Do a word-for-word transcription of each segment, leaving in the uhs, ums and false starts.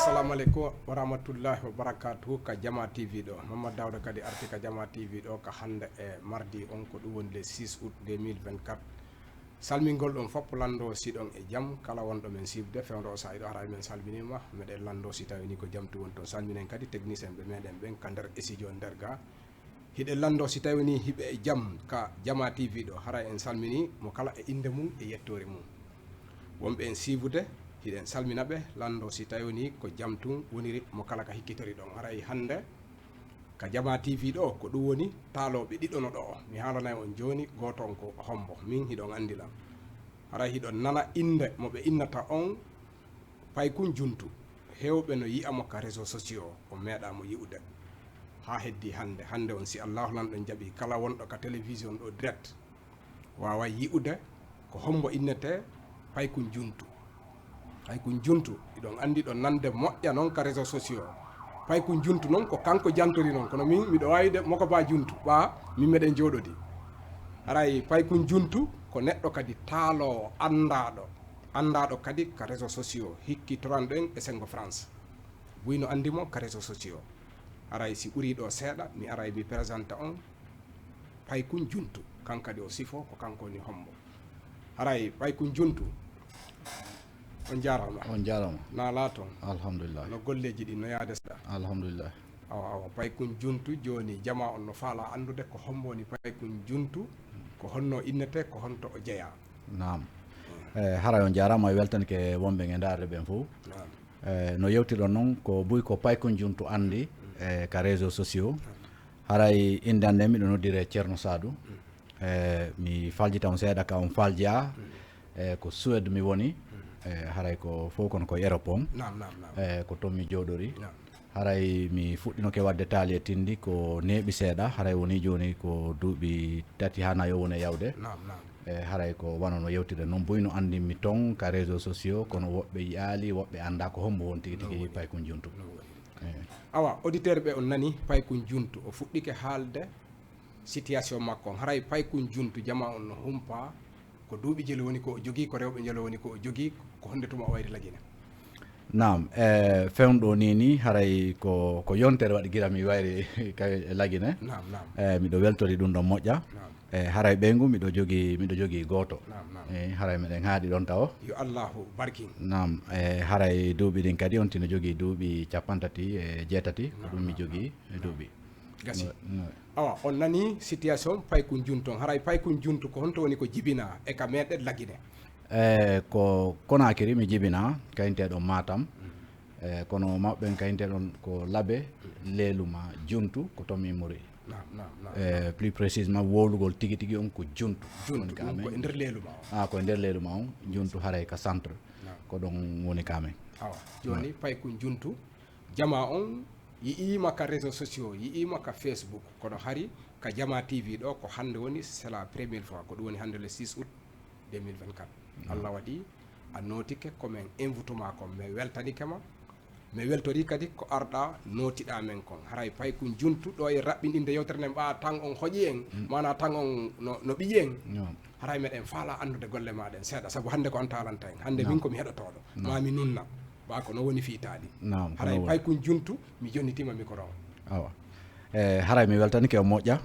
Assalamu aleykum wa rahmatullahi wa barakatuhu. Ka Jama T V ɗo, Mamadou Dawda kadi arti ka Jama T V ɗo ka hannde e mardi on, ko ɗum woni le six août deux mille vingt-quatre. Salmingol ɗon fof lanndo si ɗon e jam, kala wonɗo men siifde fewndo o saa'i ɗo, haray men salminiima, meɗen lanndo si tawi ni ko jam tu woni toon. Salminen kadi technicien ɓe meɗen ɓen ka nder studio nder ga. Hiɗen lanndo si tawi ni hiɓe e jam ka Jama T V ɗo, haray en salmini mo kala e innde mum e yettoore mum. Wonɓe en siifude, hiɗen salmina ɓe, lanndo si tawi ni ko jam tun woniri mo kala ka hikkitori ɗon. Haray hannde ka Jama T V ɗo, ko ɗum woni taalooɓe ɗiɗo no ɗo. Mi haalanay on jooni, gooto on ko hombo, min hiɗon anndi lan. Haray hiɗon nana innde mo ɓe innata on Paykun Juntu. Heewɓe no yi'a mo ka réseaux sociaux, on meeɗaa mo yi'ude. Haa heddi hannde, hannde on si Allaahu lan ɗon jaɓi, kala wonɗo ka télévision ɗo direct, waaway yi'ude ko hombo innetee Paykun Juntu. Paykun Juntu, hiɗon anndi ɗon nande moƴƴa non ka réseaux sociaux. Paykun Juntu non ko kanko jantori non, kono min miɗo waawi de moko ba Juntu, ɓaa min meɗen jooɗodi. Haray Paykun Juntu ko neɗɗo kadi taaloowo anndaaɗo, anndaaɗo kadi ka réseaux sociaux, hikkitoranɗo en e senngo France. Buy no anndi mo ka réseaux sociaux. Haray si ɓurii ɗo seeɗa, mi aray mi présenta on Paykun Juntu, kan kadi o sifo ko kanko woni hombo. Haray Paykun Juntu, on jaaraama. On jaaraama. Naalaa toon? Alhamdulillah. No golleeji ɗin no yaade seeɗa? Alhamdulillah. Awa, awa, Paykun Juntu, jooni jamaa on no faalaa anndude ko hombo woni Paykun Juntu, ko honno innetee, ko honto o jeyaa? Naam. Eh, haray on jaaraama, e weltanke wonɓe e ndaarde ɓen fof. Naam. Eh, no yewtirɗon non, ko buy ko Paykun Juntu anndi, eh, ka réseaux sociaux. Haray innde an nden miɗo noddire Ceerno Saadu. Eh, mi faljita on seeɗa ka on falja. Eh, ko Suède mi woni. Eh, haray ko fof kono ko Europe on. Naam, naam, naam. Eh, ko toon mi jooɗori. Naam. Haray mi fuɗɗinoke waɗde taali e tinndi ko neeɓi seeɗa. Haray woni jooni ko duuɓi tati haa nayo woni e yawde. Naam, naam. Eh, haray ko wano no yewtire non, buy no anndinmi toon ka réseaux sociaux, kono woɓɓe yi'aali, woɓɓe anndaa ko hombo woni tigi tigi Paykun Juntu. No woni. Eh. Awa, auditeur ɓe on nani, Paykun Juntu, o fuɗɗike haalde situation makko on. Haray Paykun Juntu, jamaa on no humpa, ko duuɓi jelu woni ko o jogii, ko rewɓe njelo woni ko o jogii, ko honde tuma o wayri Lagine? Naam, eh, fewndo ni ni, haray ko, ko yontere waɗi gira mi wayri ka Lagine. Naam, naam. Eh, miɗo weltori ɗum ɗon moƴƴa. Naam. Eh, haray ɓeyngu miɗo jogii, miɗo jogii gooto. Naam, naam. Eh, haray meɗen haaɗi ɗon tawo. Yo Allahu barkin. Naam, eh, haray duuɓi ɗin kadi on tino jogii duuɓi cappanɗe tati e jeetati, ko Naam, ɗum mi naam, jogii naam, e naam. duuɓi. Gasi. No, no. Awa, on nani situation Paykun Juntu on. Haray Paykun Juntu ko honto woni ko jibinaa e ka meɗen Lagine? Eh, ko Konaakiri mi jibinaa, kañteɗo Matam. Mm. Eh, kono mawɓe ɓen kañteɗon ko Labe, Leeluma, Juntu, ko toon mi immori. Naam, naam, naam, Eh, naam. plus précisément, wowlugol tigi tigi on ko Juntu. Juntu, Woni ka ɗum amen. ko e nder Leeluma on. Ah, ko e nder Leeluma on, Juntu haray ka centre. Naam. Ko ɗon woni ka amen. Awa, jooni Naam. Paykun Juntu, jamaa on yi'iima ka réseaux sociaux, yi'iima ka Facebook, kono hari ka Jama T V ɗo ko hannde woni, c'est la première fois, ko ɗum woni hannde le six août deux mille vingt-quatre. Naam. Allah waɗi a nootike ko men invite maa kon, mi weltanike ma, mi weltori kadi ko arɗa nootiɗaa men kon. Haray Paykun Juntu ɗo e raɓɓinɗinde yewtere nden ɓaa tan on hoƴi en, Mm. maanaa tan on no, no ɓiyi en. Naam. Haray meɗen faalaa anndude golle maa ɗen seeɗa, sabu hannde ko on taalanta en. Hannde Naam. min ko mi heɗotooɗo, Naam. maa mi nunna. Ɓaa ko no woni fii taali. Naam, ko Haray no woni. Paykun Juntu, mi jonnitiima mikoro on. Awa. Eh, haray mi weltanike on moƴƴa.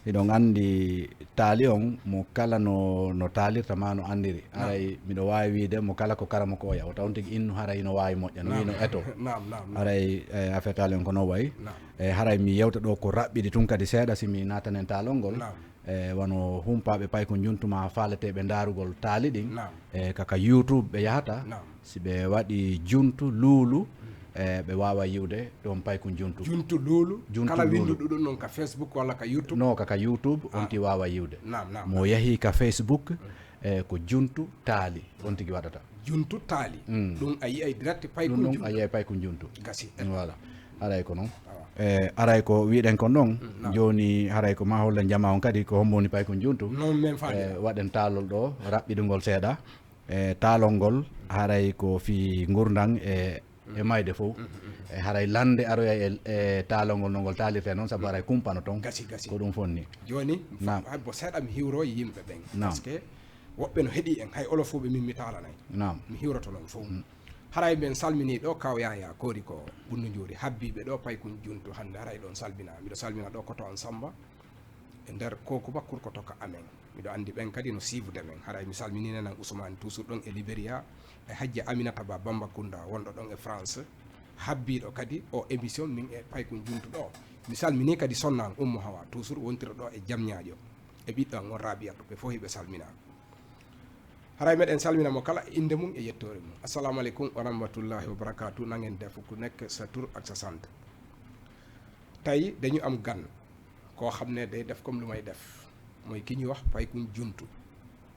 Hiɗon anndi taali on mo kala no, no taalirta maa no anndiri. Naam. Haray miɗo waawi wiide mo kala ko karamoko oya. O tawon tigi innu haray no waawi moƴƴa. No Naam. wii no eto. Naam, naam, naam. Haray, eh, affaire taali on ko no wayi. Naam. Eh, haray mi yewta ɗo ko raɓɓiɗi tun kadi seeɗa si mi naatanen taalol ngol. Naam. Eh, wano humpaaɓe Paykun Juntu maa faaleteeɓe ndaarugol taali ɗin. Naam. Eh, ka, ka YouTube ɓe yahata. Naam. Si ɓe waɗi Juntu Luulu, Mm. eh, ɓe waawa yi'ude ɗon Paykun Juntu. Juntu Luulu, Juntu kala Luulu. winnduɗo ɗum non ka Facebook walla ka YouTube? No, ka, ka YouTube, on Ah. ti waawa yi'ude. Naam, naam, Mo naam. yahi ka Facebook, Mm. eh, ko Juntu Taali, on tigi waɗata. Juntu Taali. Mm. Ɗum a yi'ay direct Paykun Ɗum ɗon Juntu. a yi'ay Paykun Juntu. Gasi. Voilà. Haray ko non. Awa. Eh, haray ko wiɗen kon ɗon. Mm, naam. Jooni haray ko maa hollen jamaa on kadi ko hombo woni Paykun Juntu. Non men faali. Eh, waɗen taalol ɗo, raɓɓiɗungol seeɗa. E taalol ngol, haray ko fii ngurndan e, e mayde fof. Mhm, mhm. E haray lande aroya e, e taalol ngol no ngol taalirte noon, sabu haray kumpano toon. Gasi, gasi. Ko ɗum fonni. Jooni, Naam. hay bo seeɗa mi hiwro yimɓe ɓen. Naam. Parce que woɓɓe no heɗi en, hay olofuuɓe min mi taalanay. Naam. Mi hiwroto noon fof. Mm. Haray men salminii ɗo kaw Yaya Koriko Bundu Njuuri, habbiiɓe ɗo Paykun Juntu hannde, haray ɗon salminaa. Miɗo salmina ɗo koto an Samba e nder Kokuba Kurkoto ka amen. Miɗo anndi ɓen kadi no siivude men. Haray mi salminii nenan Ousmane, toujours ɗon e Liberia, e Hajja Aminata Ba Bamba Kunda, wonɗo ɗon e France, habbiiɗo kadi o émission min e Paykun Juntu ɗo. Mi salminii kadi sonna an Ummu Hawa, toujours wontiro ɗo e Jamñaajo, e ɓiɗɗo an on Rabiyatu, ɓe fof hiɓe salminaa. Haray meɗen salmina mo kala e innde mum e yettoore mum. Assalamu aleykum wa rahmatullahi wa barakatuh. Na ngeen def, ku nekk sa tur ak sa sant. Tey dañu am gan koo xam ne day def comme lu may def, mooy ki ñuy wax Paykun Juntu,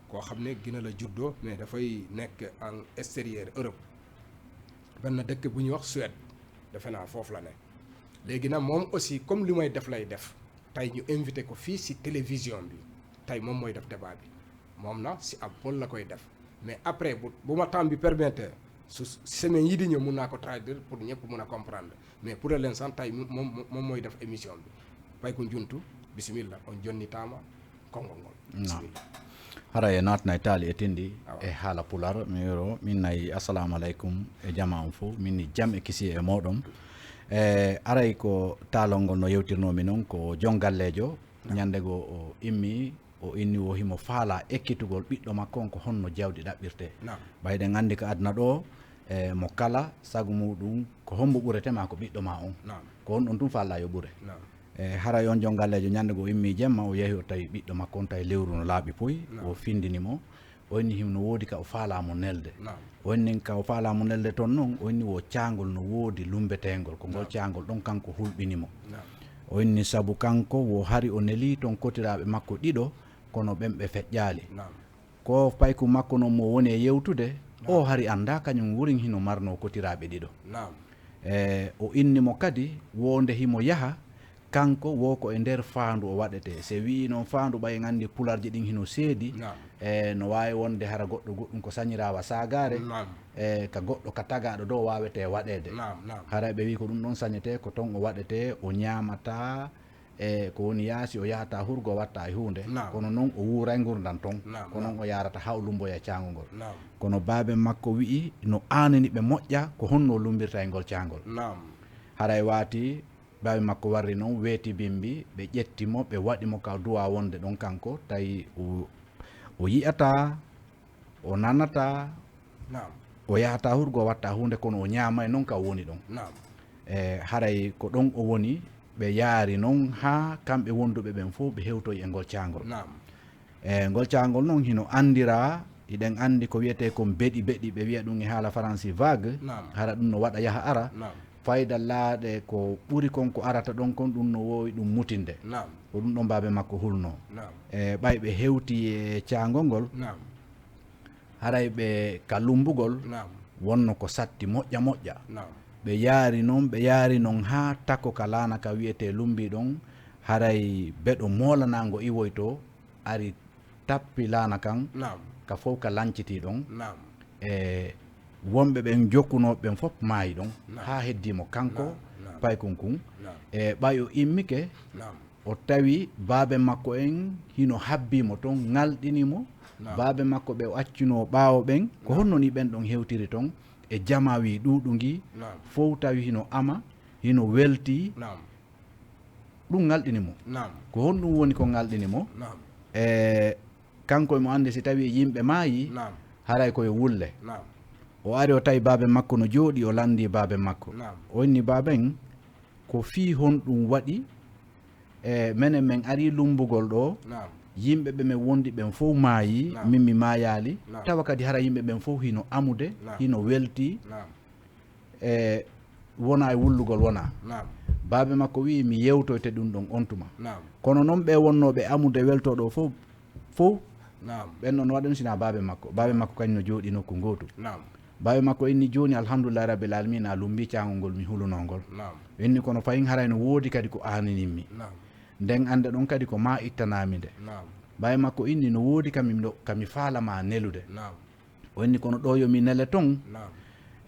koo xam ne Gine la juddoo, mais dafay nekk en extérieur, Europe, benn dëkk bu ñuy wax Suède, defe naa foofu la ne. Léegi nag, moom aussi, comme li may def lay def, tey ñu invité ko fii si télévision bi, tey moom mooy def débat bi. Moom na si ab pël la koy def, mais après, bu bu ma temps bi permettre, su semaine yi di ñëw, mun naa ko traduire pour ñëpp mun a comprendre, mais pour l'instant, tey moom moom mooy def émission bi. Paykun Juntu, bisimilla, on jonnitaama konngol ngol. Bisimilla. Hara e naatnay taali e tindi e haala pular, mi wiro min nayi assalamu aleykum e jama on fof, min ni jam e kisi e moɗon. E aray ko taalol ngol no yewtirnomi noon ko jon galleejo, ñande goo o immi, o inni wo himo faala ekkitugol ɓiɗɗo makko on ko honno jawdi ɗaɓɓirte. Ɓay ɗen anndi ko aduna ɗo, e mo kala sagu muɗum ko hombo ɓurete ma ko ɓiɗɗo ma on. Ko on ɗon tun faalla yo ɓure. E haray on jon galleejo ñande goo immi jemma, o yahi o tawi ɓiɗɗo makko on tawi lewru no laaɓi poy. O findini mo, o inni himo no woodi ka o faala mo nelde. O inni ka o faala mo nelde ton non, o inni wo caangol no woodi lumbeteengol, ko ngol caangol ɗon kanko hulɓini mo. O inni sabu kanko wo hari o neli ton kotiraaɓe makko ɗiɗo, kono ɓen ɓe feƴƴaali. Ko paykun makko non mo woni e yewtude, o hari anndaa kañum wurin hino marnoo kotiraaɓe ɗiɗo. E o inni mo kadi wo nde himo yaha, kanko wo ko e nder faandu o waɗetee. Se wi'i non faandu, ɓay en anndi pularji ɗin hino seedi. E no waawi wonde hara goɗɗo goɗɗum ko sañiraawa saagaare, e ka goɗɗo ka tagaaɗo dow waawetee waɗeede. Haray ɓe wi'i ko ɗum ɗon sañetee, ko ton o waɗetee, o ñaamataa, e ko woni yaasi o yahata hurgo, o watta e huunde. Kono non o wuuray ngurndan ton. Ko non o yarata haa o lumboya caango ngol. Kono baaben makko wi'i no aanini ɓe moƴƴa ko honno o lumbirta e ngol caangol. Haray waati baaben makko warri non, weeti bimbi, ɓe ƴetti mo, ɓe waɗi mo ka duwa wonde ɗon kanko, tawi o, o yi'ataa, o nanataa, o yahataa hurgo, o watta huunde, kono o ñaamay non ka o woni ɗon. E haray ko ɗon o woni, ɓe yaari non haa kamɓe wonduɓe ɓen fof ɓe hewtoyi e ngol caangol. E ngol caangol non hino anndiraa, hiɗen anndi ko wiyetee kon beɗi beɗi, ɓe wi'a ɗum e haala faransi vague, hara ɗum no waɗa yaha ara. Fayda laaɗe ko ɓuri kon ko arata ɗon kon, ɗum no woowi ɗum mutinde. Ko ɗum ɗon baabe makko hulnoo. E ɓay ɓe hewti e caangol ngol, haray ɓe ka lumbugol wonno ko satti moƴƴa moƴƴa. Ɓe yaari non, ɓe yaari non haa takko ka laana ka wiyetee lumbi ɗon, haray beɗo moolanaango iwoytoo ari tappi laana kan ka fow ka lancitii ɗon. E wonɓe ɓen jokkunooɓe ɓen fof maayi ɗon haa heddii mo kanko paykun kun. E ɓay o immike, o tawi baabe makko en hino habbii mo ton, ŋalɗini mo. Baabe makko ɓe o accunoo ɓaawo ɓen, ko honno ni ɓen ɗon hewtiri ton e jamaawi ɗuuɗu ngi, fow tawi hino ama, hino weltii. Ɗum ŋalɗini mo. Ko honɗum woni ko ŋalɗini mo? E kanko emo anndi si tawii yimɓe maayii, haray ko yo wulle. O ari o tawi baabe makko no jooɗii, o lanndii baabe makko. O inni baaben, ko fii honɗum waɗi, e menen men arii lummbugol ɗoo, yimɓe ɓe men wondi ɓen fow maayii, min mi maayaali, tawa kadi hara yimɓe ɓen fow hino amude, hino weltii. E wonaa e wullugol, wonaa. Baabe makko wi'i mi yewtoyte ɗum ɗon on tuma. Kono non ɓe wonnooɓe amude weltoo ɗoo fow, fow, ɓen ɗon no waɗa ɗum sinaa baabe makko. Baabe makko kañum no jooɗii nokku ngootu. Baabe makko inni jooni alhamdulillahi rabbil alamina, a lumbii caangol ngol mi hulunoo ngol. Inni kono fayin haray no woodi kadi ko aaninimmi. Nden annde ɗon kadi ko maa ittanaami nde. Baabe makko inni no woodi ka mi, ka mi faala maa nelude. O inni kono ɗoo yo mi nele ton,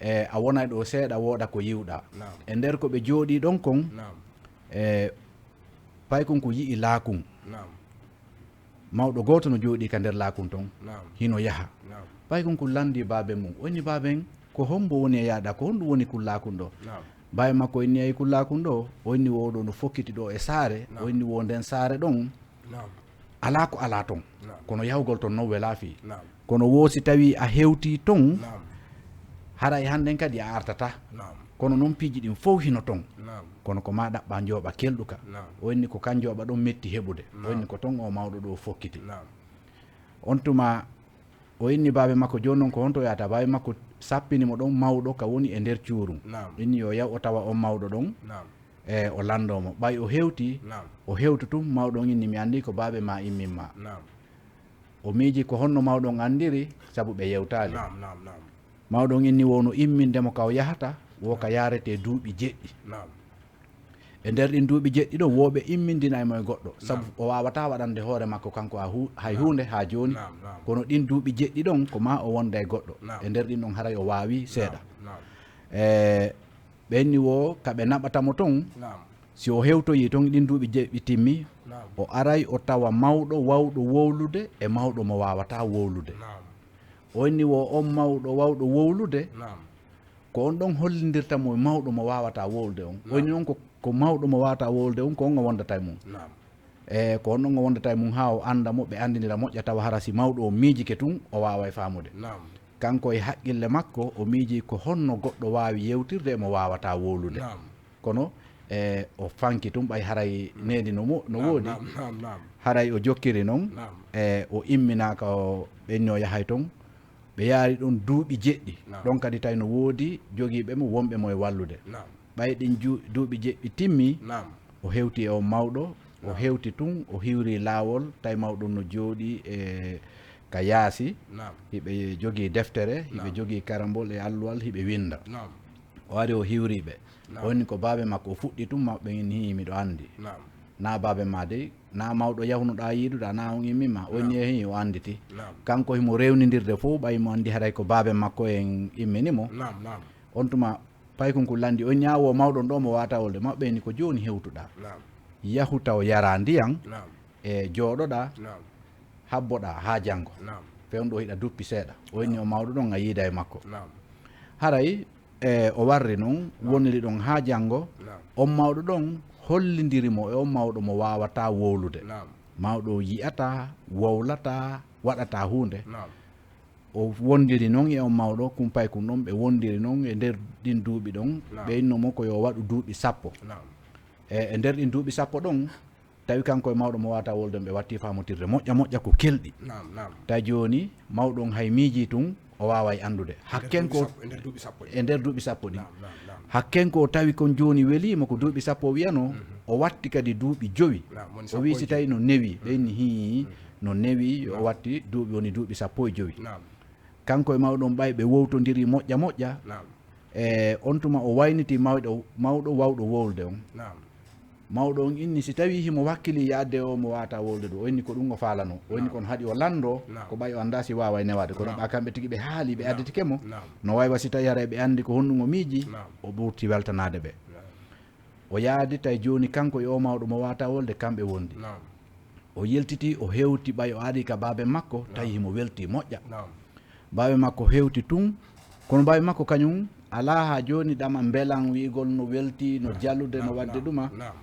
e a wonay ɗoo seeɗa, wooɗa ko yiwɗaa. E nder ko ɓe jooɗii ɗon kon, e paykun kun yi'i laakun. Mawɗo gooto no jooɗii ka nder laakun ton, hino yaha. Paykun kun lanndii baaben mum, o inni baaben, ko hombo woni e yaada, ko honɗum woni kullakun ɗo? Naam. Bawe makko inni ay kullakun ɗo, o inni wo ɗo no fokkiti ɗo e saare, Naam. o inni wo nden saare ɗon, Naam. alaa ko alaa ton. Naam. Kono yahugol ton non welaa fii. Naam. Kono wo si tawi a hewtii ton, Naam. haray hannden kadi a artataa. Naam. Kono non piiji ɗin fow hino ton. Naam. Kono ko maa ɗaɓɓaa njooɓa kelɗuka. Naam. O inni ko kan njooɓa ɗon metti heɓude. O Naam. inni ko ton o mawɗo ɗo fokkiti. Naam. On tuma o inni babe makko, "Jooni non ko honto yahata?" Babe makko sappini mo ɗon mawɗo ka woni e nder cuurum. Naam. Inni yo yaw o tawa on mawɗo ɗon. Naam. E o lanndoo mo. Ɓay o hewtii, Naam. o hewtu tun, mawɗo on inni, "Mi anndi ko babe maa immin maa." Naam. O miiji ko honno mawɗo on anndiri, sabu ɓe yewtaali. Naam, naam, naam. Mawɗo on inni wo no imminde mo ka o yahata, wo ka yaaretee duuɓi jeɗɗi. Naam. E nder ɗin duuɓi jeɗɗi ɗon, wo ɓe immindinay mo e goɗɗo, sabu Naam. o waawataa waɗande hoore makko kanko a hu-, hay Naam. huunde haa jooni. Naam, naam. Kono ɗin duuɓi jeɗɗi ɗon, ko maa o wonda e goɗɗo. Naam. E nder ɗin ɗon, haray o waawi seeɗa. Naam, naam. E, ɓenni wo ka ɓe naɓata mo ton, Naam. si o hewtoyii ton ɗin duuɓi jeɗɗi timmi, Naam. o aray o tawa mawɗo wawɗo wowlude e mawɗo mo waawataa wowlude. Naam. O inni wo on mawɗo wawɗo wowlude, Naam. ko on ɗon hollindirta mo mawɗo mo waawataa wowlude on. Naam. O inni noon ko, ko mawɗo mo waawataa wowlude on, ko on o wondata e mum. Naam. E ko on ɗon o wondata e mum haa o annda mo, ɓe anndinira moƴƴa, tawa hara si mawɗo on miijike tun, o waaway faamude. Naam. Kanko e haqqille makko, o miiji ko honno goɗɗo waawi yewtirde e mo waawataa wowlude. Naam. Kono, e, o fanki tun, ɓay haray needi no mo-, no Naam, woodi. naam, naam, naam. Haray o jokkiri non, Naam. e, o imminaa ka o ɓenni o yahay ton. Ɓe yaari ɗon duuɓi jeɗɗi. Naam. Ɗon kadi tawi no woodi jogiiɓe mo, wonɓe mo e wallude. Naam. Ɓay ɗin ju-, duuɓi jeɗɗi timmi, Naam. o hewti e on mawɗo, o Naam. hewti tun, o hiwri laawol, tawi mawɗo no jooɗii e ka yaasi. Naam. Hiɓe jogii deftere, hiɓe Naam. jogii karambol e alluwal, hiɓe winnda. Naam. O ari o hiwri ɓe. Naam. O inni ko baabe makko, o fuɗɗi tun maɓɓe inni, "Hii, miɗo anndi." Naam. Naa baabe maa dey, naa mawɗo yahunoɗaa yiiduɗaa, naa on immi maa. O inni, Naam. "Hii, o annditi." Naam. Kanko himo rewnindirde fow, ɓay mo anndi haray ko baabe makko en immini mo. Naam, naam. On tuma, paykun kun lanndi, o inni, "Aa, wo mawɗo on ɗo mo waawataa wowlude." Maɓɓe inni, "Ko jooni hewtuɗaa. Naam. Yahu taw yaraa ndiyan, Naam. e jooɗoɗaa, Naam. habboɗaa haa janngo. Naam. Fewndo hiɗa duppi seeɗa." O inni, Naam. "O mawɗo ɗon a yiiday makko." Naam. Haray, e, o warri non, Naam. woniri ɗon haa janngo. Naam. On mawɗo ɗon hollindiri mo e on mawɗo mo waawataa wowlude. Naam. Mawɗo on yi'ataa, wowlataa, waɗataa huunde. Naam. O wondiri non e on mawɗo, kun paykun ɗon, ɓe wondiri non e nder ɗin duuɓi ɗon, Naam. ɓe inno mo ko yo waɗu duuɓi sappo. Naam. E, e nder ɗin duuɓi sappo ɗon, tawi kanko e mawɗo mo waawataa wowlude on, ɓe watti faamotirde moƴƴa moƴƴa ko kelɗi. Naam, naam. Tawi jooni, mawɗo on hay miijii tun, o waaway anndude. Nder Hakken duuɓi ko sappo, e nder duuɓi sappo ɗin. e nder duuɓi sappo ɗin. Naam, naam, naam. Hakken ko o tawi kon jooni welii mo ko duuɓi sappo o wi'anoo, Mhm. o watti kadi duuɓi jowi. Naam, woni O wi'i sappo si e tawi jowi. no newi, ɓe inni hii, Mhm. no newi, o Naam. watti duuɓi, woni duuɓi sappo e jowi. Naam. Kanko e mawɗo on ɓay ɓe wowtondiri moƴƴa moƴƴa. Naam. E on tuma o wayniti mawɗo, mawɗo wawɗo wowlude on. Naam. Mawɗo on inni si tawi himo wakkili yaade o mo waawataa wowlude ɗo, o inni ko ɗum o faalanoo. O inni Naam. kono haɗi o lanndoo, Naam. ko ɓay o anndaa si waaway newaade. Kono Naam. ɓa kamɓe tigi ɓe haali, ɓe Naam. additike mo. Naam. No waywa si tawi haray ɓe anndi ko honɗum o miiji, Naam. o ɓurti weltanaade ɓe. Naam. O yaadi tawi jooni kanko e o mawɗo mo waawataa wowlude, kamɓe wondi. Naam. O yiltiti, o hewti ɓay o ari ka baabe makko, tawi Naam. himo welti moƴƴa. Naam. Baabe makko hewti tun, kono baabe makko kañum alaa haa jooni ɗama mbelan wi'igol no welti, no Naam. jalude, no Naam, waɗde naam, ɗuma. naam.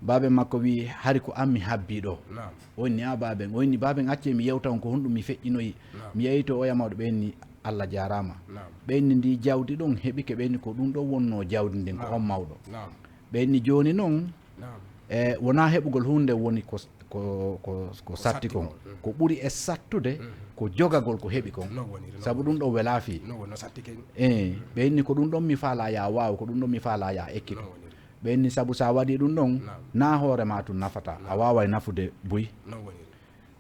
Baabe makko wi'i, "Hari ko an mi habbii ɗo." Naam. O inni, "A baaben." O inni, "Baaben, accee mi yewta on ko honɗum mi feƴƴinoyi." Naam. Mi yeyto oya mawɗo, ɓe inni, "Allah jaaraama." Naam. Ɓe inni, "Ndi jawdi ɗon heɓike?" Ɓe inni, "Ko ɗum ɗon wonnoo jawdi ndin, ko Naam. on mawɗo." Naam. Ɓe inni, "Jooni non, Naam. e, wonaa heɓugol huunde woni ko, ko, ko, ko Ko satti satti kon. kon, mm. Ko ɓuri e sattude, Mm. ko jogagol ko heɓi kon. No woniri, no Sabu woniri. ɗum ɗon welaa fii." No woni, no satti ken. E, Mm. ɓe inni, "Ko ɗum ɗon mi faalaa yaa waaw, ko ɗum ɗon mi faalaa yaa ekkito." No woniri. Ɓe inni, "Sabu sa waɗii ɗum ɗon, Naam. naa hoore maa tun nafataa. A Naam. waaway nafude buy." No woniri.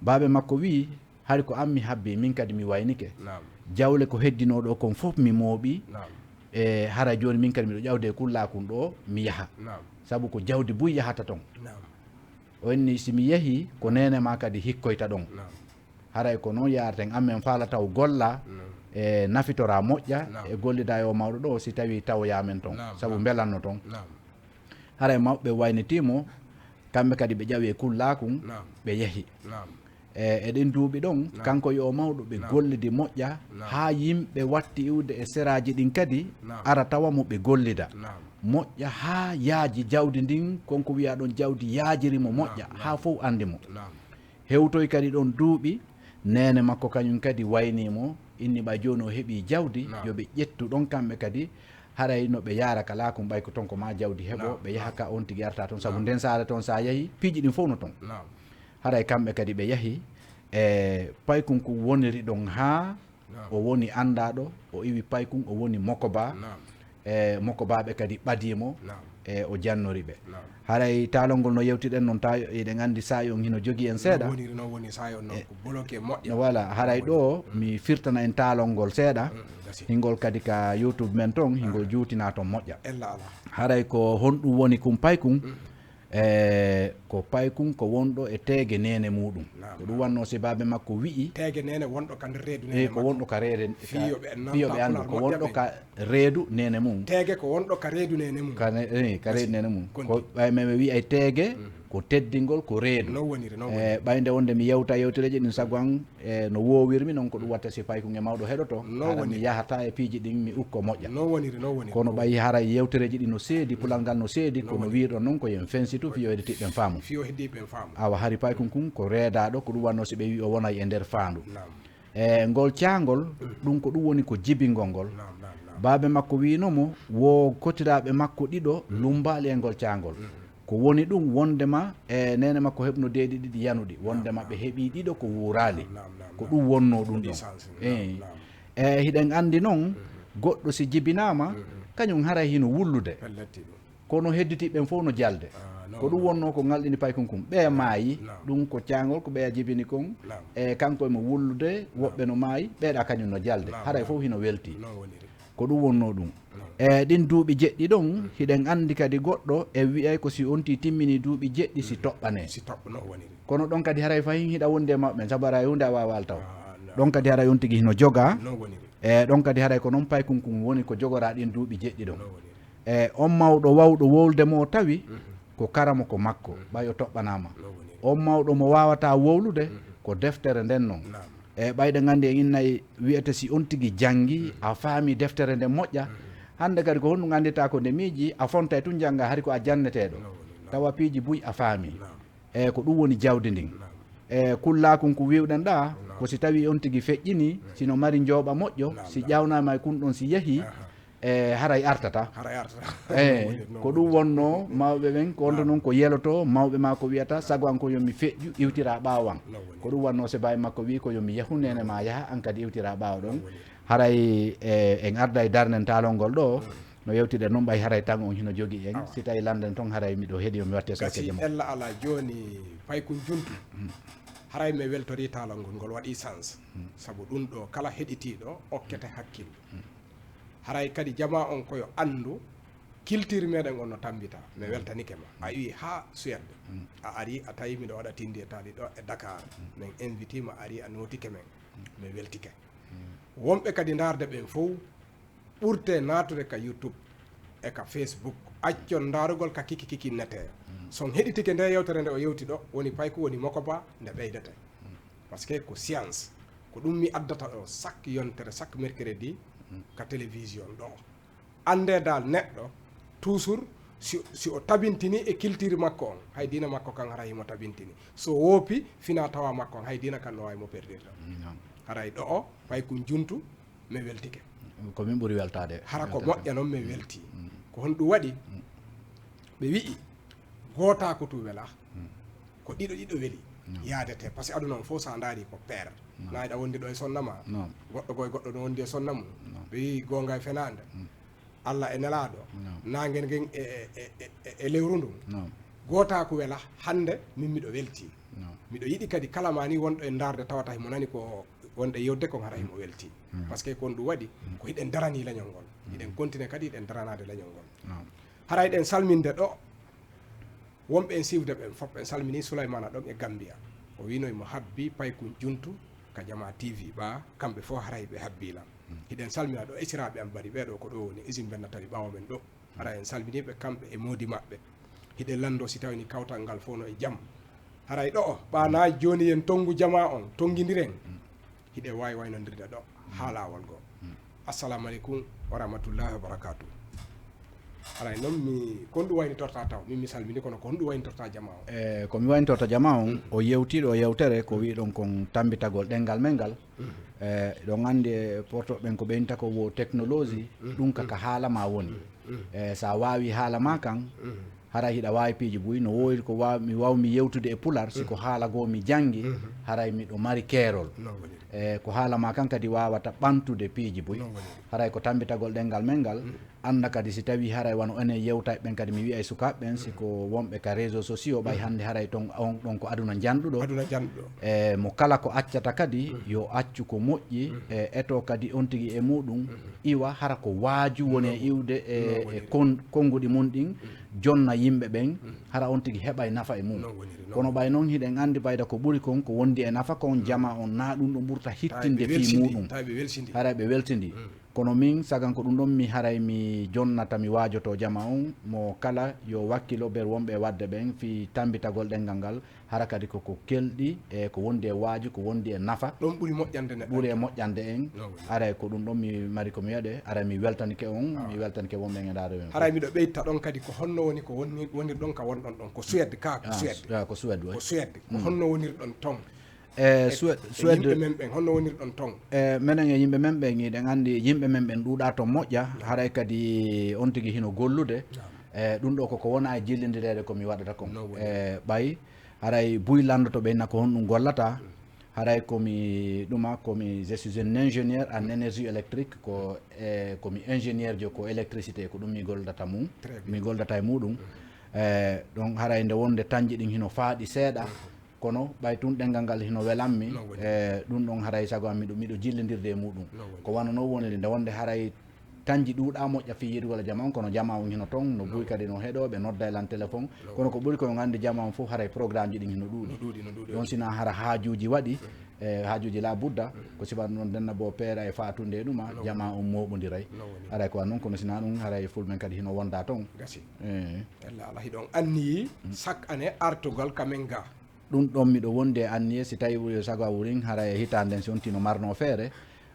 Baabe makko wi'i, "Hari ko an mi habbii, min kadi mi waynike. Naam. Jawle ko heddinoo ɗo kon fof mi mooɓii. Naam. E hara jooni min kadi miɗo ƴawde e kullaakun ɗo, mi yaha. Naam. Sabu ko jawdi buy yahata ton." Naam. O inni, "Si mi yehii, ko neene maa kadi hikkoyta ɗon. Naam. Haray ko noon yaarten, an men faala taw golla, Naam. e nafitora moƴƴa, Naam. e gollida e o mawɗo ɗo, si tawii tawoyaa men ton. Naam, Sabu naam. mbelanno ton." Naam. Haray mawɓe waynitii mo, kamɓe kadi ɓe ƴawi e kullaakun, Naam. ɓe yehi. Naam. E eɗen duuɓi ɗon, kanko yo o mawɗo, ɓe gollidi moƴƴa, haa yimɓe watti iwde e seraaji ɗin kadi, ara tawa mo ɓe gollida. Moƴƴa haa yaaji jawdi ndin, kon ko wiya ɗon jawdi yaajiri mo moƴƴa, haa fof anndi mo. Hewtoy kadi ɗon duuɓi, neene makko kañum kadi waynii mo, inni ɓay jooni o heɓii jawdi, yo ɓe ƴettu ɗon kamɓe kadi, haray no ɓe yaara ka laakum ɓay ko ton ko ma jawdi heɓo, ɓe yaha ka on tigi arta ton, sabu nden saare ton sa yahi, piiji ɗin fof no ton. Haray kamɓe kadi ɓe yahi, e paykun kun woniri ɗon haa o woni anndaaɗo, o iwi paykun, o woni mokoba. E mokobaaɓe kadi ɓadii mo, e o jannori ɓe. Haray taalol ngol no yewtiɗen noon, ta eɗen anndi saa'i on hino jogii en seeɗa. No woniri, no woni saa'i on noon ko boloke moƴƴa. No wala, haray ɗo mi firtana en taalol ngol seeɗa. Hingol kadi ka YouTube men ton, hingol juutina ton moƴƴa. Ella ala. Haray ko honɗum woni kun paykun? E ko paykun ko wonɗo e teege neene muuɗum. Ko ɗum wannoo si baabe makko wi'i. Teege neene wonɗo ka nder reedu neene makko. E ko wonɗo ka reere, fiyo ɓe anndu ko wonɗo ka reedu neene mum. Teege ko wonɗo ka reedu neene mum. Ka ne-, eh, ka reedu neene mum. Ko ɓay men ɓe wi'ay teege, ko teddingol, ko reedu. No woniri, no woniri. E ɓay nde wonde mi yewta yewtereeji ɗin sago an, e no woowirmi noon ko ɗum watta si paykun e mawɗo heɗoto. No woniri. Mi yahata e piiji ɗin mi ukko moƴƴa. No woniri, no woniri. Kono ɓay haray yewtereeji ɗin no seedi, pulal ngal no seedi, kono wiirɗon noon ko yen fensitu fiyo heɗitiɓɓen faamu. Fiyo heɗitiɓɓen faamu. Awa hari paykun kun ko reedaaɗo, ko ɗum wannoo si ɓe wi'i o wonay e nder faandu. E ngol caangol, ɗum ko ɗum woni ko jibingol ngol. Baabe makko wi'ino mo, wo kotiraaɓe makko ɗiɗo lumbaali e ngol caangol. Ko woni ɗum wondema e neene makko heɓno deeɗi ɗiɗi yanuɗi, wondema ɓe heɓii ɗiɗo ko wuuraali. Ko ɗum wonnoo ɗum ɗon. E hiɗen anndi noon, goɗɗo si jibinaama, kañum haray hino wullude. Kono hedditiiɓe ɓen fof no jalde. Ko ɗum wonnoo ko ŋalɗini paykun kun. Ɓeya maayi, ɗum ko caangol ko ɓeya jibini kon. E kanko emo wullude, woɓɓe no maayi, ɓeeɗa kañum no jalde. Haray fof hino weltii. Ko ɗum wonnoo ɗum. E ɗin duuɓi jeɗɗi ɗon, hiɗen anndi kadi goɗɗo e wi'ay ko si on tii timmini duuɓi jeɗɗi si toɓɓanee. Kono ɗon kadi haray fahin hiɗa wondi e mawɓe ɓen, sabu haray huunde a waawaa altaw. Ɗon kadi haray on tigi hino jogaa. E ɗon kadi haray ko non paykun kun woni ko jogoraa ɗin duuɓi jeɗɗi ɗon. E on mawɗo wawɗo wowlude mo o tawi ko karamoko makko, ɓay o toɓɓanaama. On mawɗo mo waawataa wowlude ko deftere nden non. E ɓayɗen anndi en innay wi'ete si on tigi janngi, a faami deftere nden moƴƴa. Hannde kadi ko honɗum annditaa ko nde miiji, a fontay tun jannga hari ko a janneteeɗo. Tawa piiji buy a faami. E ko ɗum woni jawdi ndin. E kullaakun ko wi'uɗen ɗaa, ko si tawii on tigi feƴƴinii, si no mari njooɓa moƴƴo, si ƴawnaama e kun ɗon si yehii, e haray artata. Haray artata. E ko ɗum wonnoo mawɓe ɓen, ko wonto noon ko yelotoo, mawɓe maa ko wi'ata, sago an ko yo mi feƴƴu, iwtira ɓaawo an. Ko ɗum wonnoo si baay makko wi'i ko yo mi yahu, neene maa yaha, an kadi iwtira ɓaawo ɗon. Haray e en arday darnen taalol ngol ɗoo, no yewtiɗen noon ɓay haray tan on hino jogii en. Si tawii lannden toon haray miɗo heɗii on mi watte sookeje mo. Ella alaa jooni paykun juntu. Haray mi weltorii taalol ngol, ngol waɗii sens. Sabu ɗum ɗoo kala heɗitiiɗo okkete hakkil. Haray kadi jamaa on ko yo anndu kiltiir meɗen on no tammbita. Mi weltanike ma. A iwi haa Suède. A ari a tawi miɗo waɗa tindi e taali ɗo e Dakar. Min inviti ma a ari a nootike men. Mi weltike. Wonɓe kadi ndaarde ɓen fow ɓurte naatude ka YouTube e ka Facebook. Accon ndaarugol ka kiki kiki nete. So on heɗitike nde yewtere nde o yewti ɗo, woni payku woni mokoba nde ɓeydete. Parce que ko science. Ko ɗum mi addata ɗo chaque yontere, chaque mercredi ka télévision ɗo. Annde dal neɗɗo toujours si, si o tabintini e culture makko on, hay diina makko kan hara himo tabintini. So woopi fina tawa makko on, hay diina kan no waawi mo perdirde. Haray ɗo o, payku juntu, mi weltike. Ko min ɓuri weltaade. Hara ko moƴƴa noon, mi welti. Ko honɗum waɗi? Ɓe wi'i, gootaaku tu wela. Ko ɗiɗo ɗiɗo weli. Yaadete. Parce que aduna on fof, so a ndaari ko pair. Na eɗa wondi ɗo e sonna ma. Goɗɗo goo e goɗɗo no wondi e sonna mum. Ɓe wi'i goonga e fenaande. Allah e nelaaɗo. Naange ngen e, e, e, e, e lewru ndun. Gootaaku wela, hannde min miɗo welti. Miɗo yiɗi kadi kala ma ni wonɗo e ndaarde tawata himo nani ko wonɗo e yewde kon hara himo welti. Parce que kon ɗum waɗi, ko hiɗen darani leñol ngol. Hiɗen continue kadi hiɗen daranaade leñol ngol. Hara hiɗen salminde ɗo wonɓe en suivde ɓen fof. En salmini Souleymana ɗon e Gambia. O wiino himo habbi paykun juntu ka Jamaa T V ɓa, kamɓe fof haray ɓe habbi lan. Hiɗen salmina ɗo esiraaɓe am bari ɓee ɗo ko ɗo woni usine Benna Tali ɓaawo men ɗo. Hara en salmini ɓe kamɓe e moodi maɓɓe. Hiɗen lanndo si tawini kawtal ngal fof no e jam. Haray ɗo'o ɓaanaaji jooni, yen tonngu jamaa on, tonngindiren. Hiɗen waawi waynondirde ɗo haa laawol goo. Assalamu aleykum wa rahmatullahi wa barakatuh. Haray non mi, ko honɗum waynitortaa taw? Min mi salmini, kono ko honɗum waynitortaa jamaa on? E ko mi waynitorta jamaa on, o yewtii ɗo yewtere ko wi'uɗon kon tammbitagol ɗemngal men ngal. E ɗon anndi e porto ɓen ko ɓeynta ko wo technologie, ɗum ka, ka haala maa woni. E so a waawii haala maa kan, haray hiɗa waawi piiji buy. No woodi ko waaw-, mi waawmi yewtude e pular, si ko haala goo mi janngi, haray miɗo mari keerol. E ko haala maa kan kadi waawata ɓantude piiji buy. Haray ko tammbitagol ɗemngal men ngal, annda kadi si tawii haray wano enen yewtayɓe ɓen kadi, mi wi'ay sukaaɓe ɓen, si ko wonɓe ka réseaux sociaux, ɓay hannde haray ton, on ɗon ko aduna janɗuɗo. Aduna janɗuɗo. E mo kala ko accata kadi, yo accu ko moƴƴi, e eto kadi on tigi e muɗum iwa, hara ko waaju woni e iwde e, e kon-, konnguɗi mum ɗin, jonna yimɓe ɓen, hara on tigi heɓay nafa e mum. Non woniri, non. Kono ɓay non hiɗen anndi bayda ko ɓuri kon, ko wondi e nafa kon, jamaa on na ɗum ɗo ɓurta hittinde fii muɗum. Tawi ɓe welsindi. Haray ɓe welsindi. Kono min, sagan ko ɗum ɗon mi haray mi jonnata, mi waajoto jamaa on, mo kala yo wakkilo ber wonɓe e waɗde ɓen fii tammbitagol ɗemngal ngal, hara kadi ko ko kelɗi e ko wondi e waaju, ko wondi e nafa. Ɗon ɓuri moƴƴande neɗɗo. Ɓuri e moƴƴande en. Non, oui. Haray ko ɗum ɗon mi mari ko mi waɗe, haray mi weltanike on, mi weltanike wonɓe e ndaaro men. Haray miɗo ɓeyta ɗon kadi ko honno woni ko woni, wonirɗon ka wonɗon ɗon, ko Suède ka, ko Suède. Ah, ko Suède, oui. Ko Suède. Ko honno wonirɗon ton? E Suède, Suède. Yimɓe men ɓen, honno wonirɗon ton? E menen e yimɓe men ɓen, hiɗen anndi yimɓe men ɓen ɗuuɗaa ton moƴƴa, haray kadi on tigi hino gollude. E ɗum ɗo ko ko wona e jillindireede ko mi waɗata kon. E ɓay, haray buy lanndoto ɓe na ko honɗum gollata. Haray ko mi ɗuma, ko mi, je suis un ingénieur en énergie électrique, ko, e, ko mi ingénieur jo ko électricité, ko ɗum mi goldata mum. Très bien. Mi goldata e muɗum. E, donc haray nde wonde tanji ɗin hino faaɗi seeɗa, kono ɓay tun ɗemngal ngal hino welammi, e, ɗum ɗon haray sago am miɗo, miɗo jillindirde e muɗum. Ko wano non woniri nde wonde haray tanji ɗuuɗaa moƴƴa fii yettugol e jamaa on, kono jamaa on hino ton, no buy kadi no heɗoo, ɓe nodda e lan téléphone. Kono ko ɓuri ko yo anndi jamaa on fof haray programmeji ɗin hino ɗuuɗi. No ɗuuɗi, no ɗuuɗi. Ɗon si na hara haajuuji waɗi, e, haajuuji la budda, ko siɓan noon denna bo peera e faatunde e ɗuma, jamaa on mooɓondiray. Haray ko an non, kono si na ɗum, haray fulɓe men kadi hino wonda ton. Gasi. E. Ella ala hiɗon anniyi chaque année artugol ka men ga. Ɗum ɗon miɗo wondi e anniye, si tawi wuri sago a wurin, hara e hitaande nden si on tino marno feere,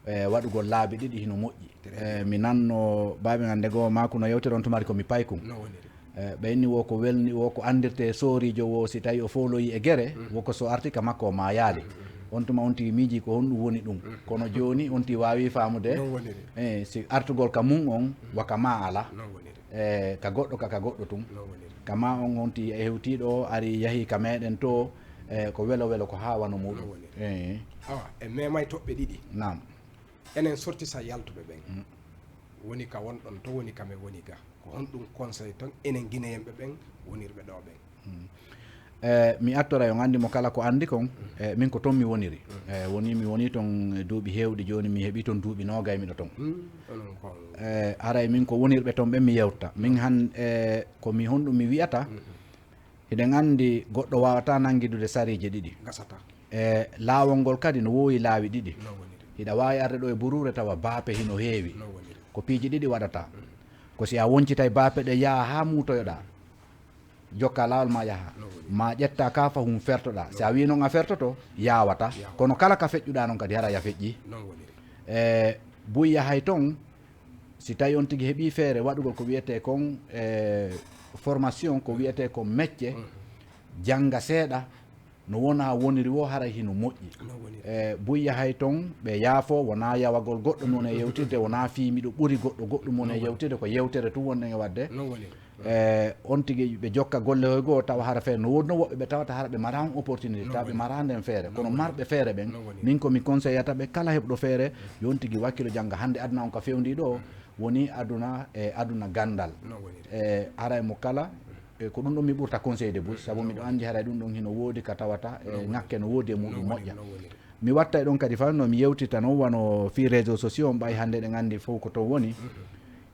e, waɗugol laabi ɗiɗi hino moƴƴi. E, mi nanno baaɓe ngannde goo maaku no yewtere on tumari ko mi paykun. No woniri. E, ɓe inni wo ko welni, wo ko anndirte sooriijo wo si tawi o fooloyi e gere, wo ko so arti ka makko o maayaali. On tuma on tigi miiji ko honɗum woni ɗum. Kono jooni on tigi waawi faamude. No woniri. E, si artugol ka mum on, wa ka maa ala. No woniri. E, ka goɗɗo ka, ka goɗɗo tun. No woniri. Kama on, on ti e hewtiiɗo o ari yahi ka meɗen to, e, ko welo welo ko haa wano muɗum. No woniri. E. Awa, e memay toɓɓe ɗiɗi. Naam. Enen sorti sa yaltuɓe ɓen. Mm. Woni ka wonɗon to, woni ka men woni ga. Ko honɗum conseil ton enen Guinéen ɓe ɓen wonirɓe ɗo ɓen? Mm. E, mi attora yo anndi mo kala ko anndi kon, e, min ko ton mi woniri. E, woni mi woni ton duuɓi heewɗi jooni, mi heɓi ton duuɓi noogay miɗo ton. Mm, onon ko. E, haray min ko wonirɓe ton ɓen mi yewta. Min han, e, ko mi honɗum mi wi'ata, hiɗen anndi goɗɗo waawata nanngidude sariije ɗiɗi. Gasata. E, laawol ngol kadi no woowi laawi ɗiɗi. No woniri. Hiɗa waawi arde ɗo e buruure tawa baape hino heewi. No woniri. Ko piiji ɗiɗi waɗata. Ko si a woncitay baape ɗe yaha haa muutoyoɗaa. Jokka laawol ma yaha. No woniri. Ma ƴetta ka fahum fertoɗaa. Si a wii non a fertoto, yaawata. Yaawata. Kono kala ka feƴƴuɗaa non kadi hara ya feƴƴi. No woniri. E, buy yahay ton, si tawi on tigi heɓi feere waɗugol ko wiyetee kon, e, formation, ko wiyetee kon mecce, jannga seeɗa, no wona woniri wo haray hino moƴƴi. No woniri. E, buy yahay ton, ɓe yaafo, wona yawagol goɗɗo non e yewtirde, wona fii miɗo ɓuri goɗɗo goɗɗum non e yewtirde, ko yewtere tun wonɗen e waɗde. No woniri. E, on tigi ɓe jokka golle hoy goo, tawa hara feere. No woodi no woɓɓe ɓe tawata hara ɓe mara on opportunité, tawa ɓe mara nden feere. Kono marɓe feere ɓen, min ko mi conseillata ɓe kala heɓɗo feere, yo on tigi wakkilo jannga. Hannde aduna on ka fewndi ɗo, woni aduna, e, aduna ganndal. E, haray mo kala, e, ko ɗum ɗon mi ɓurta conseil de bouche, sabu miɗo anndi haray ɗum ɗon hino woodi ka tawata, e, ŋakke no woodi e muɗum moƴƴa. Mi watta e ɗon kadi fano mi yewtita non wano fii réseaux sociaux on ɓay hannde ɗen anndi fof ko ton woni.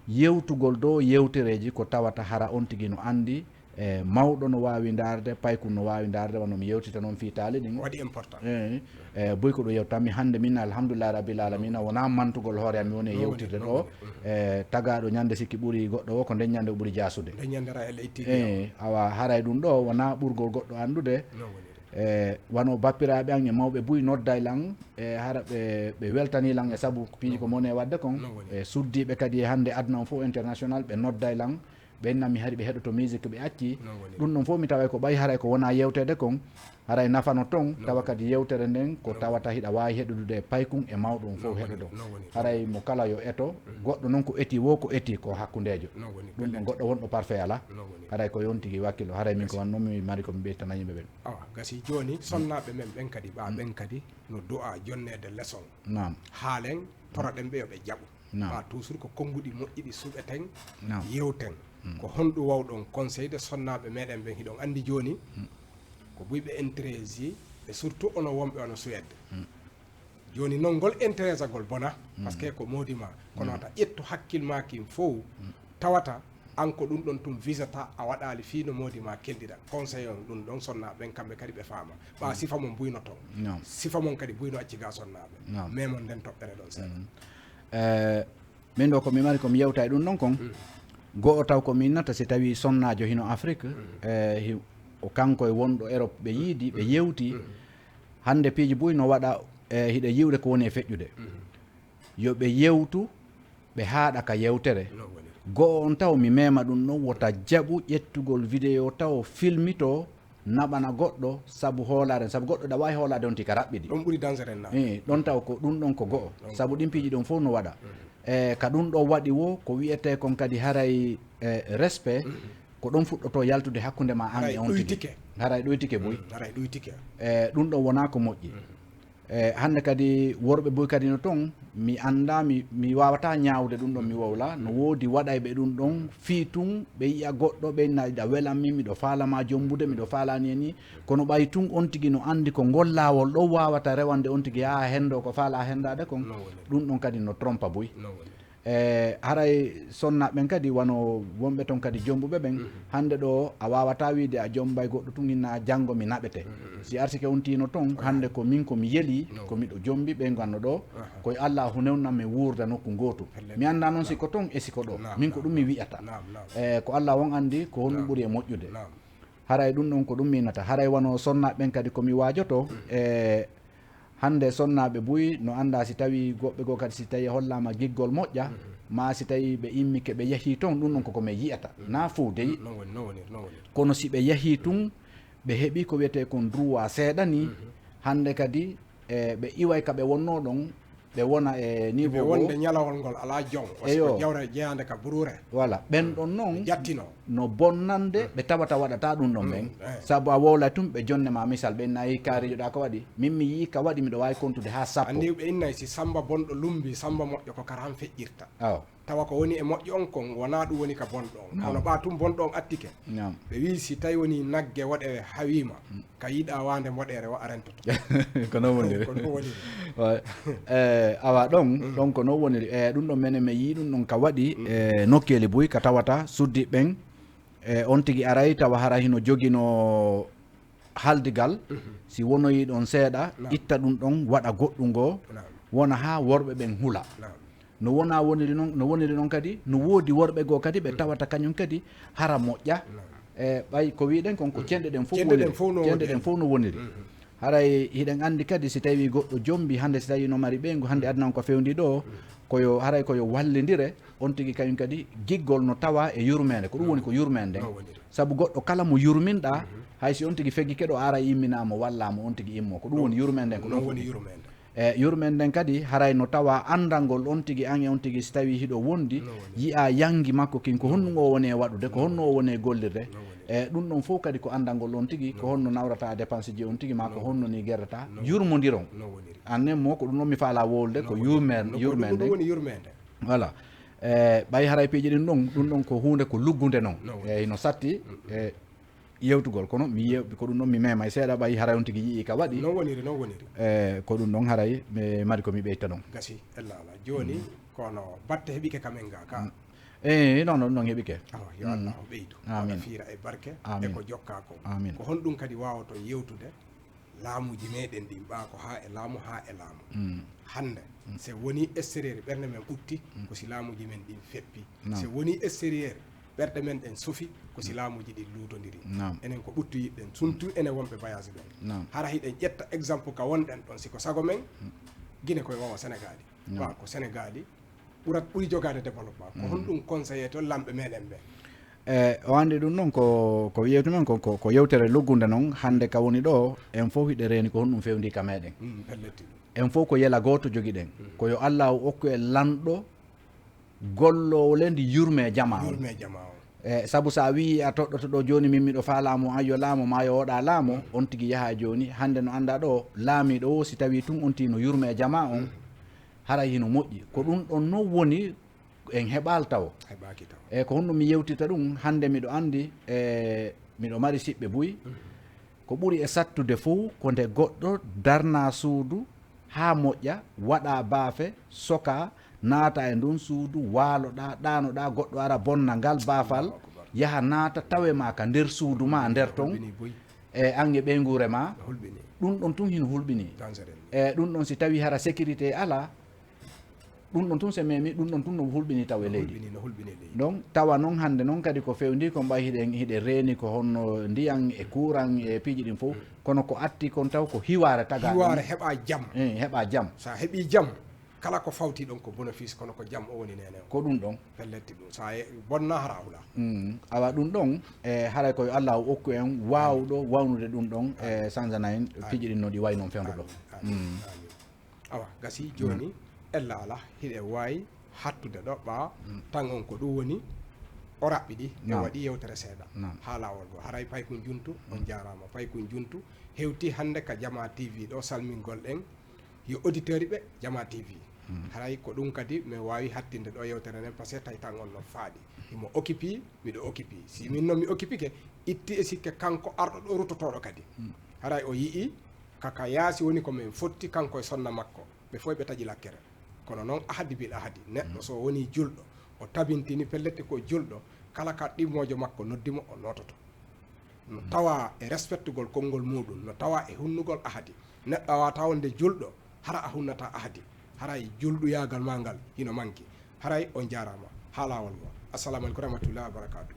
Yewtugol dow yewtereeji ko tawata hara on tigi no anndi, e, mawɗo no waawi ndaarde, paykun no waawi ndaarde, wano mi yewtita non fii taali ɗin. Waɗi important. E, e, buy ko ɗum yewtanmi hannde min, alhamdulillahi rabbil alamina, wona mantugol hoore am mi woni e yewtirde ɗo. E, tagaaɗo ñande sikki ɓuri goɗɗo o, ko nden ñande o ɓuri jaasude. Nden ñande ra e leydi. E, awa haray ɗum ɗo wona ɓurgol goɗɗo anndude. No woniri. E wano bappiraaɓe an e mawɓe buy nodday lan, e hara ɓe ɓe weltani lan e sabu piiji ko mone wadde kon. E suddiiɓe kadi e hannde aduna on fof international ɓe nodday lan, ɓe innami hari ɓe heɗoto musique ɓe acci. Ɗum ɗon fof mi taway ko ɓay haray ko wona yewteede kon, haray nafano ton tawa kadi yewtere nden ko tawata hiɗa waawi heɗodude e paykun e mawɗo on fof heɗodo. Haray mo kala yo eto. Goɗɗo noon ko eti wo ko eti ko hakkundeejo. Ɗum ɗon goɗɗo wonɗo parfait alaa. Haray ko yon tigi wakkilo, haray min ko wannoon mi mari ko mi ɓeytana yimɓe ɓen. Awa gasi jooni sonnaaɓe men ɓen kadi ɓa ɓen kadi no du'a jonneede leçon. Naam. Haalen toroɗen ɓe yo ɓe jaɓu. Naam. Ɓa toujours ko konnguɗi moƴƴi ɗi suɓeten. Naam. Yewten. Ko honɗum wawɗon conseil de sonnaaɓe meɗen ɓen hiɗon anndi jooni ko buy ɓe intéresse et surtout ono wonɓe ono Suède. Jooni noon ngol intéresse agol bona par ce que ko moodi ma kono wata ƴettu hakkil ma kin fow tawata an ko ɗum ɗon tun visata a waɗaali fii no moodi ma kelɗiɗa. Conseil on ɗum ɗon sonnaaɓe ɓen kamɓe kadi ɓe faama ɓa sifa mon buyno ton. Sifa mon kadi buyno acci ga sonnaaɓe. Mais mon nden toɓɓere ɗon seeɗa. Eh, min ɗo ko mi mari ko mi yewta e ɗum ɗon kon go'o taw ko mi innata si tawi sonnaajo hino Afrique, eh, hi- o kanko e wonɗo Europe ɓe yiidi ɓe yewti. Hannde piiji buy no waɗa, eh, hiɗa yiwde ko woni e feƴƴude. Yo ɓe yewtu ɓe haaɗa ka yewtere. Go'o on taw mi mema ɗum ɗon wota jaɓu ƴettugol vidéo taw filmito naɓana goɗɗo sabu hoolaare sabu goɗɗo ɗa waawi hoolaade on ti ka raɓɓiɗi. Ɗon ɓuri dangereux na. Eh, ɗon taw ko ɗum ɗon ko go'o sabu ɗin piiji ɗon fof no waɗa. Eh, ka ɗum ɗo waɗi wo ko wiyetee kon kadi haray, eh, respect ko ɗon fuɗɗoto yaltude hakkunde ma an e on tigi. Haray ɗoytike buy. Haray ɗoytike. Eh, ɗum ɗon wona ko moƴƴi. Eh, hannde kadi worɓe buy kadi no ton mi annda mi, mi wawata ñaawde ɗum ɗon mi wowla no woodi waɗayɓe ɗum ɗon fii tun ɓe yi'a goɗɗo ɓe na iɗa welan min miɗo faalama jombude miɗo faalani e ni. Kono ɓay tun on tigi no anndi ko ngol laawol ɗon wawata rewande on tigi haa henndo ko faala henndaade kon. Ɗum ɗon kadi no trompa buy. E haray sonnaaɓe ɓen kadi wano wonɓe ton kadi jombuɓe ɓen hannde ɗo a wawata wiide a jombay goɗɗo tun inna janngo mi naɓete. Si arsike on tino ton hannde ko min ko mi yeli ko miɗo jombi ɓe ganno ɗo koye Allah hunewnam mi wuurda nokku ngootu. Mi annda noon si ko ton e si ko ɗo min ko ɗum mi wi'ata. E ko Allah on anndi ko honɗum ɓuri e moƴƴude. Haray ɗum ɗon ko ɗum miinata haray wano sonnaaɓe ɓen kadi ko mi waajoto. E hannde sonnaaɓe buy no annda si tawi goɓɓe goo kadi si tawi hollaama giggol moƴƴa ma si tawi ɓe immike ɓe yahii ton ɗum ɗon koko men yiyata na fow dey. Kono si ɓe yahii tun ɓe heɓi ko wiyetee kon droit seeɗa ni hannde kadi e ɓe iway ka ɓe wonnoo ɗon ɓe wona e niveau wonde ñalawol ngol alaa jom. Eyo. Jawre jeyaande ka buruure. Voilà ɓen ɗon noon jattino no bonnande ɓe tawata waɗata ɗum ɗon ɓen. Sabu a wowlay tun ɓe jonne ma misal ɓe inna yi kaarijoɗa ko waɗi min mi yii ka waɗi miɗo wawi kontude ha sappo. Anndi ɓe innay si samba bonɗo lumbi samba moƴƴo ko kara han feƴƴirta. Awa. Tawa ko woni e moƴƴo on kon wona ɗum woni ka bonɗo on kono ɓa tun bonɗo on attike. Ɓe wi si tawi woni nagge woɗe hawima ka yiɗa wande moɗere wa a rentoto. Ko non woniri. Ko non woniri. E awa ɗon ɗon ko non woniri e ɗum ɗon menen mi yii ɗum ɗon ka waɗi e nokkeeli buy ka tawata suddiɓe ɓen e on tigi aray tawa hara hino jogino haldigal si wonoyi ɗon seeɗa itta ɗum ɗon waɗa goɗɗum goo wona ha worɓe ɓen hula. No wona woniri noon no woniri noon kadi no woodi worɓe goo kadi ɓe tawata kañum kadi hara moƴƴa. E ɓay ko wiɗen kon ko cenɗe ɗen fof woniri cenɗe ɗen fof no woniri. Haray hiɗen anndi kadi si tawi goɗɗo jombi hannde si tawi no mari ɓeyngu hannde aduna on ko fewndi ɗo koyo haray koyo wallindire on tigi kañum kadi giggol no tawa e yurmeende ko ɗum woni ko yurmeende nden. Sabu goɗɗo kala mo yurminɗa hay si on tigi feggike ɗo ara immina mo walla mo on tigi immo ko ɗum woni yurmeende nden ko ɗum woni yurmeende. E yurmeen nden kadi haray no tawa anndangol on tigi an e on tigi si tawi hiɗo wondi yi'a yangi makko kin ko honɗum o woni e waɗude ko honno o woni e gollirde. E ɗum ɗon fof kadi ko anndangol on tigi ko honno nawrata dépense ji on tigi ma ko honno ni gerrata yurmondiron. Annen mo ko ɗum ɗon mi faala wowlude ko yurmeen yurmeen nden. Voilà. E ɓay haray piiji ɗin ɗon ɗum ɗon ko huunde ko luggunde non e hino satti e yewtugol kono mi yew ko ɗum ɗon mi memay seeɗa ɓay haray on tigi yii ka waɗi non woniri non woniri. E ko ɗum ɗon haray mi mari ko mi ɓeyta ɗon gasi ella ala joni kono batte heɓike kamen ga ka. E non non non heɓike. Awa yo allah o ɓeydu waɗa fiira e barke e ko jokka kon amin ko honɗum kadi wawoton yewtude laamuuji meɗen ɗin ɓa ko ha e laamu ha e laamu hannde se woni extérieur ɓernde men ɓutti ko si laamuuji men ɗin feppi se woni extérieur Ɓerɗe men ɗen sofi ko si laamuuji ɗin luutondiri. Naam. Enen ko ɓuttu yiɗɗen, surtout enen wonɓe voyage ɓen. Naam. Hara hiɗen ƴetta exemple ka wonɗen ɗon, si ko sago men, Gine koye wawa Sénégali. Naam. Wa ko Sénégali ɓurat ɓuri jogaade développement. Ko honɗum conseillé to lamɓe meɗen ɓe? E o anndi ɗum noon ko ko yewti men ko ko ko yewtere luggunde noon hannde ka woni ɗo en fof hiɗe reeni ko honɗum fewndi ka meɗen. Mm, pelletti ɗum. En fof ko yela gooto jogiɗen. Ko yo Allahu okku en lanɗo golloowo lendi yurme jama on. Yurme jama on. E sabu so a wii a toɗɗoto ɗo jooni min miɗo faa laamu an yo laamu ma yo oɗa laamu on tigi yaha jooni hannde no annda ɗo laamiiɗo o si tawii tun on tino yurme jama on haray hino moƴƴi ko ɗum ɗon non woni en heɓaali taw Heɓaaki taw. E ko honno mi yewtita ɗum hannde miɗo anndi e miɗo mari siɓɓe buy ko ɓuri e sattude fof ko nde goɗɗo darna suudu haa moƴƴa waɗa baafe soka naata e ndun suudu waaloɗa ɗaanoɗa goɗɗo ara bonna ngal baafal yaha naata tawe ma ka nder suudu ma nder ton Hulɓini buy. E an e ɓeynguure ma No hulɓini. Ɗum ɗon tun hino hulɓini. Dangereux. E ɗum ɗon si tawi hara sécurité ala ɗum ɗon tun se memi ɗum ɗon tun no hulɓini taw e leydi. Hulɓini no hulɓini leydi. Donc tawa noon hannde noon kadi ko fewndi ko mbayi hiɗen hiɗe reeni ko honno ndiyan e courant e piiji ɗin fof kono ko atti kon taw ko hiwaare taga Hiwaare heɓa jam. Eh, heɓa jam. Sa heɓi jam kala ko fawti ɗon ko bénéfice kono ko jam o woni nene o. Ko ɗum ɗon. Pelletti ɗum sa ye- bonna hara hula. Mm. Awa ɗum ɗon e haray koye Allah o okku en waawɗo wawnude ɗum ɗon e sanzana en piiji ɗin no ɗi wayi noon fewndo ɗo. Amin. Amin. Awa gasi joni ella ala hiɗe wawi hattude ɗo ɓa tan on ko ɗum woni o raɓɓiɗi e Naam. Waɗi yewtere seeɗa Naam. Ha lawol go haray paykun juntu on jarama paykun juntu hewti hannde ka Jama T V ɗo salmingol ɗen yo auditeur ɓe Jama T V haray ko ɗum kadi min wawi hattinde ɗo yewtere nden parce que tawi tan on no faaɗi himo occupi miɗo occupi si min noon mi occupike itti e sikke kanko arɗo ɗo ruttotoɗo kadi haray o yii kaka yaasi woni ko min fotti kanko e sonna makko ɓe fof ɓe taƴi lakkere kono noon ahadi bil ahadi neɗɗo so woni julɗo o tabintini pellette ko julɗo kala ka ɗimmojo makko noddimo o nototo no tawa e respectugol konngol muɗum no tawa e hunnugol ahadi neɗɗo a wata wonde julɗo hara a hunnata ahadi haray julɗuyagal ma ngal hino manki haray on jarama ha lawol go assalamu aleykum warahmatullahi wabarakatuh